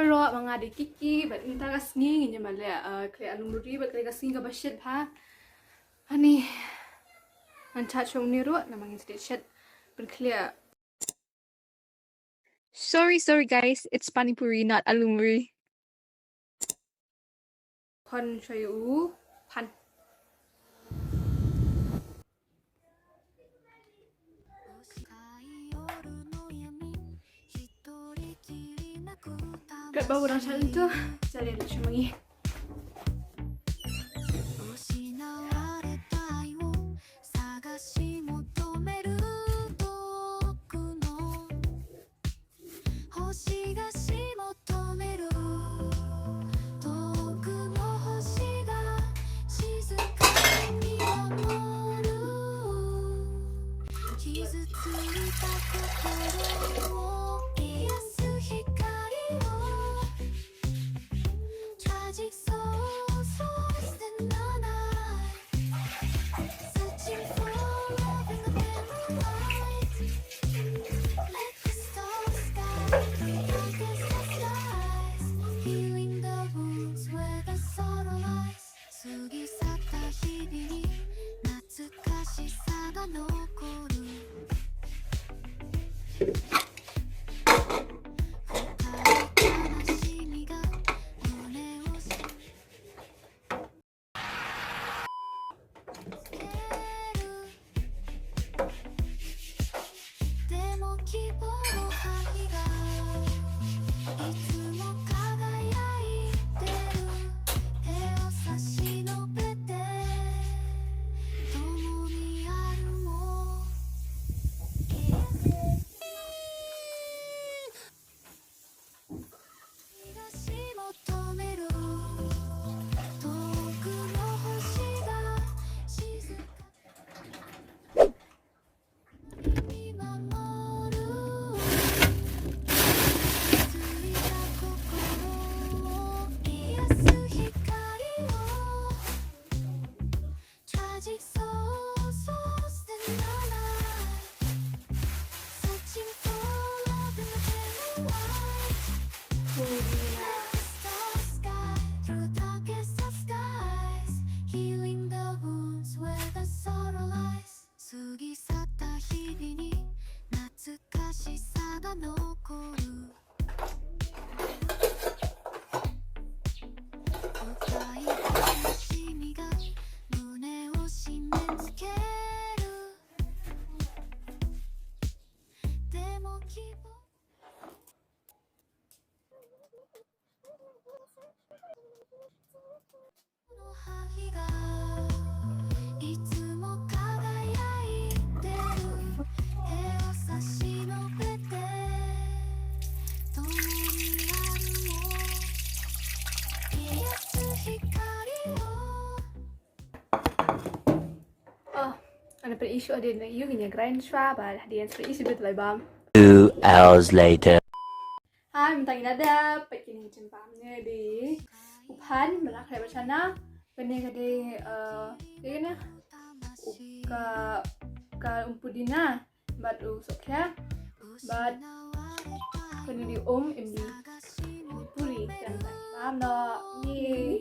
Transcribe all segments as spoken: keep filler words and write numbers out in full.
Ruh ma nga dei kiki bad mynta ka sngi ngin ïa mala, uh, khleh alu muri bad kane ka sngi kaba shit bha. Ani ngan chat shuh uni ruh namar ngin sdit shet pynkhleh. Sorry, sorry guys, it's pani puri, not alu muri. Khon shuwa u pan. Kat ba u dang sha lynto, sa leh leh sha ma ngi. Oh, nga pyn-i shuh hadien ïa u, ngin ïa grind shuwa bad hadien sa pyn-i shuh bad la bam. Two hours later. Hai, mynta ngi la dep, peit kine ki jingbam ne dei u phan, ba la khleh bad shana, kane ka dei, eh, dei kane, u ka, ka um pudina bad u sohkhia bad kane dei um, im dei puri, kan bam noh. Yay.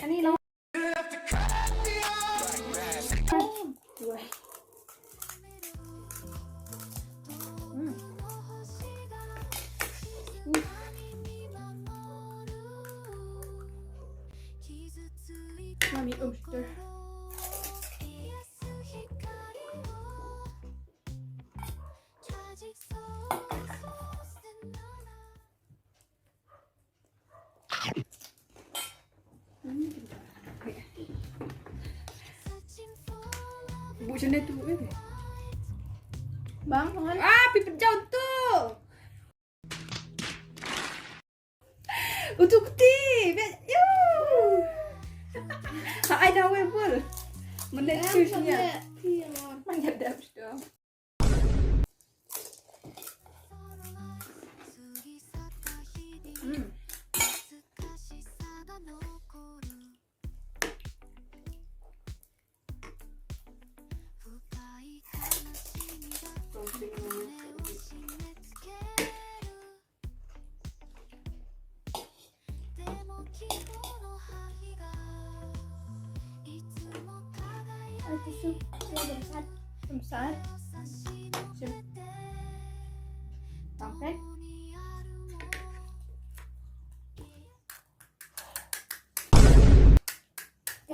Ani long. Mami, um, stir. Bu sene tu, eh. Bang, bang. Ah, pi pejau tu. Utu kuti, bet, yo. Ha, ai dah wei bul. Menet tu sini. Mana dah sudah. Hmm. Shim sat. Shim. Tang pek.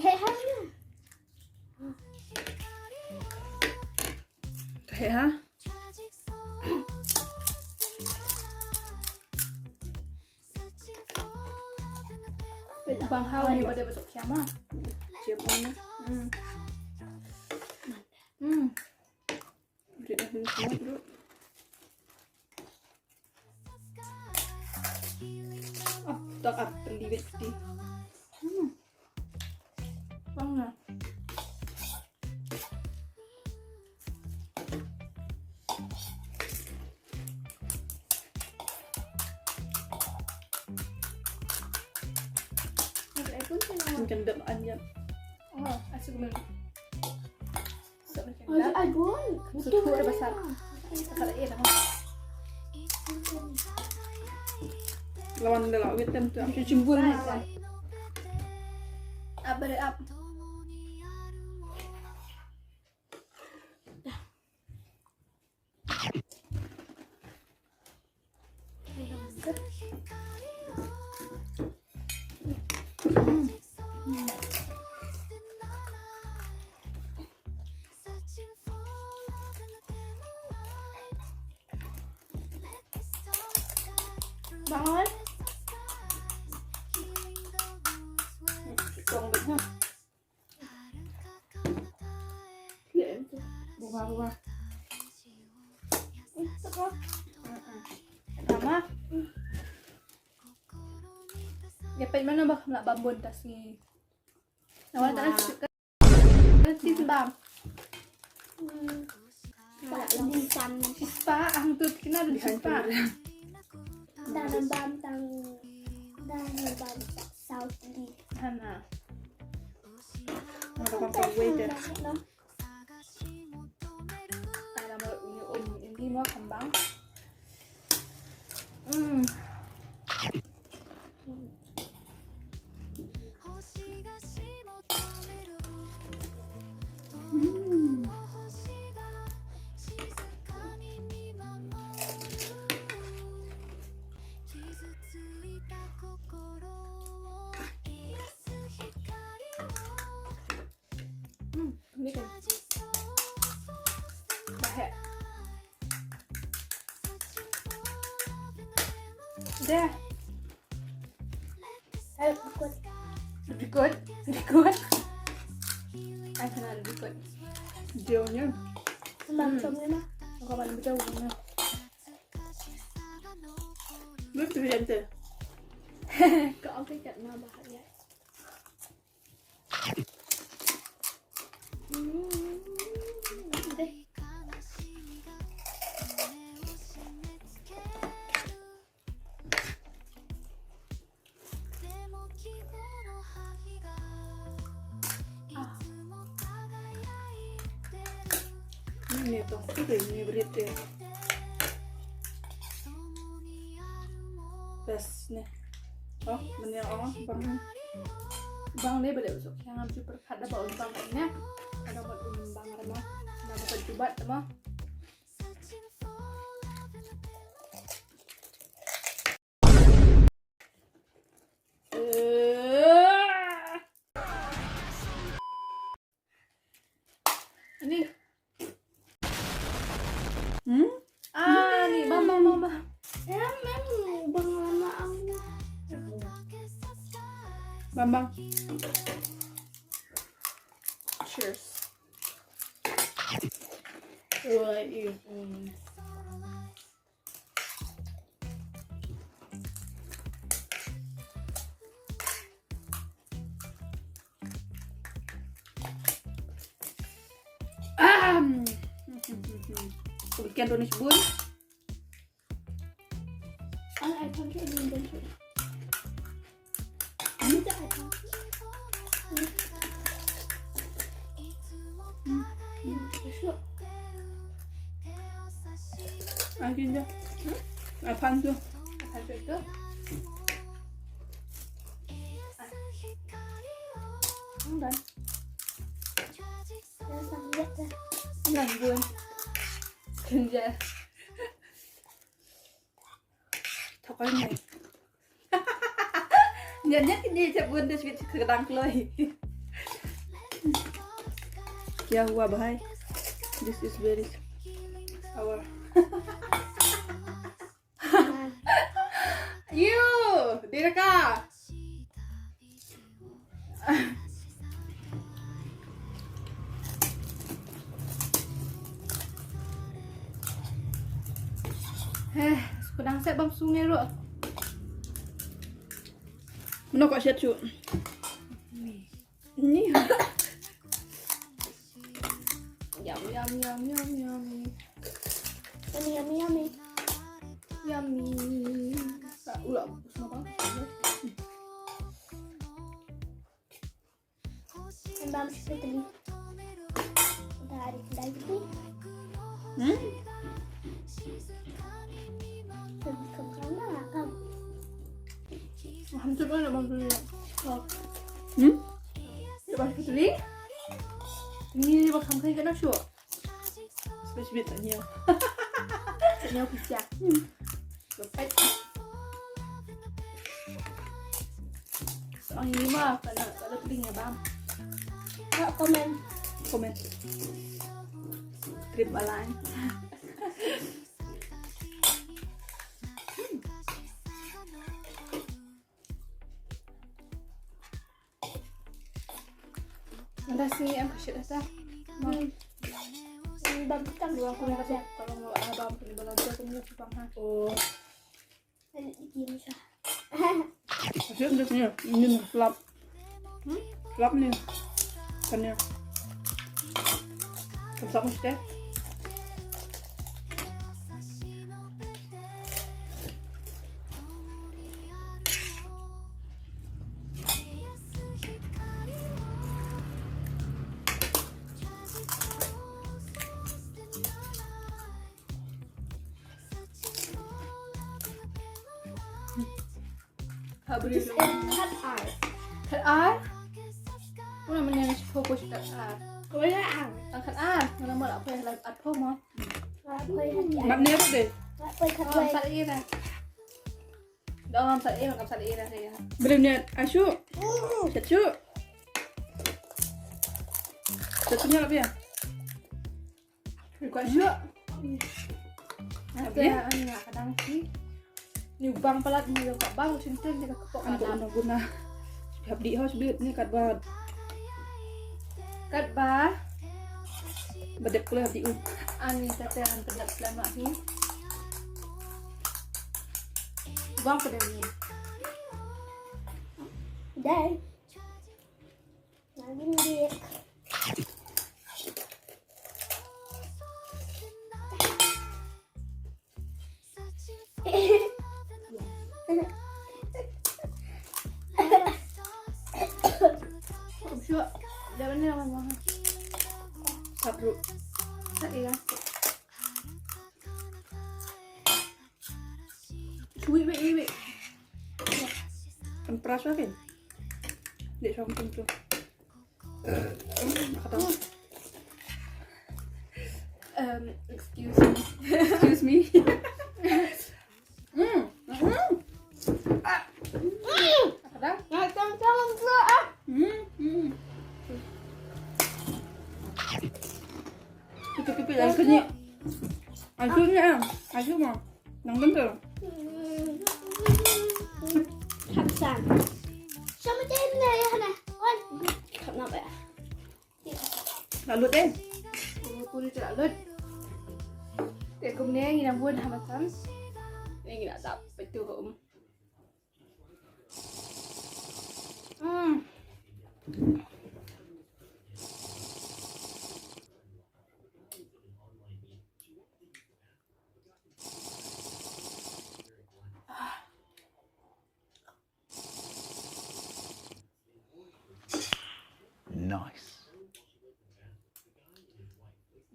Heh ha. Heh ha. Bang hau ni ba dei ba suk siama. Siapa ni? Hmm. Hmm. Dia dah minum semua dulu. Ah, tak ah, terlibat di. Hmm. Bang ah. Macam dap anjam. Oh, asal gumil. Ai, ai, bun. Betul. Lawan da la wit tem tu. Aku cimbul ni. Up, up. Bangun. Tuang bit ha. Bunga, bunga. Mama. Ya, pen mana bah nak bambun tas ni. Nawal tak nak. Ti bam. Bintang. Ispa ang tu kena ada ispa. Dalam bam tang. Dalam bam tang. South East. Hana. Ada kau kau wei deh. Ada mau ini um ini mau kembang. Hmm. Hmm. Hmm, ni kan. Dah, eh. Dah. Eh, record. Record. Record. Ai, kena record. Jauhnya. Sembang macam ni mah. Kau mana betul ni? Betul, betul. Kau angkat kat mana bahaya? Ni tong tu ni berit ya. Best ni. Oh, mending oh bang. Bang ni boleh usuk. Yang am super kat dah bau bang ni. Ada buat bang ada mah. Ada buat jubat mah. Ni. Hmm? Ah, ni bang bang bang bang. Em em bang lama ang. Bang bang. Cheers. Wah, iya. Ahem. Weekend udah nyebun. Ang ai pang ke din din. Ano ta ai pang? Hmm. Hmm. Ang ganda. Hmm? Ai pang tu. Ai pang tu. Ang dan. Ang Nang bun. Kenja. Thokoi nai. Nyan nyan kini cep bun de sweet kedang kloi. Kya hua bhai? This is very sour. You, Dirka. Heh, sukudang set bam sungai ro. Mano kok set su? Ni. Yum, yum, yum, yum, yum. Yummy, yummy, yummy. Yummy. Sa ulah semua bang. Bam sekali. Dari kedai gitu. Hmm? Kam kam kam kam. Hancur banget bang sekali. Oh. Hmm? Bang sekali. Ini bang sekali kena syok. Sweet sweet tanya. Tanya pizza. Hmm. Perfect. Soang ini mah kena kena peling ya bang. Kak komen. Komen. Trip alang. Nda sngi em ka shit hata. Hmm. Bam kita dua aku nda kasi kalau mau ah bam kena bala dia kena bam ha. Oh. Kasi nda sini ini flap. Hmm? Flap ni. Kan ya. Flap mesti. Just add cut R. Cut R? Mana mana ni sepuluh cut R. Kau ya ang. Cut R. Mana mana apa yang lagi atau mau? Nak ni apa deh? Apa cut R? Cut R. Dong, sa iya, sa iya, sa iya. Belum niat. Asyuk. Asyuk. Satu niat apa ya? Kau asyuk. Apa ya? Ani nak kadang si. Ni bang palat ni, bang bang cinta ni kepok anak guna. Hap di house bit ni kat bad. Kat ba. Bedek pula di u. Ani tete an pedap lama ni. Bang pada ni. Dai. Lagi ni. Sure. Dah mana mama? Sabru. Tak ya. Wait, wait, wait, wait. Kan peras lah kan? Dia sama tu. Kata. Um, excuse me. Excuse me. Hmm. Hmm. Ah. Kata. Nak tang-tang pula ah. Hmm. Hmm. Pipit-pipit yang kenyit. Asu ni ah. Asu mah. Nang bentar. Haksan. Sama dia ni ya na. Wan. Kenapa ya? Lalut eh. Puri tak lalut. Te kumne ngi nang bun ha matan. Ngi nak dap betul um. Hmm. Nice.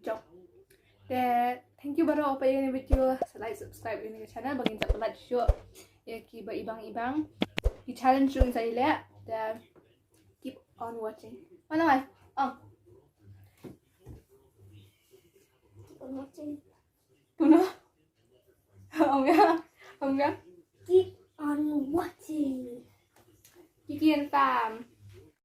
Jop. Te thank you baroh ba peit ïa kane ka video. Sa like, subscribe ïa kane ka channel ba ngin sa pyllait shuh ïa kiba ibang ibang ki challenge jong ngi sa ïaleh. Te keep on watching. Mana mai? Oh. Ong ya. Ong ya. Keep on watching. Ki kien tam.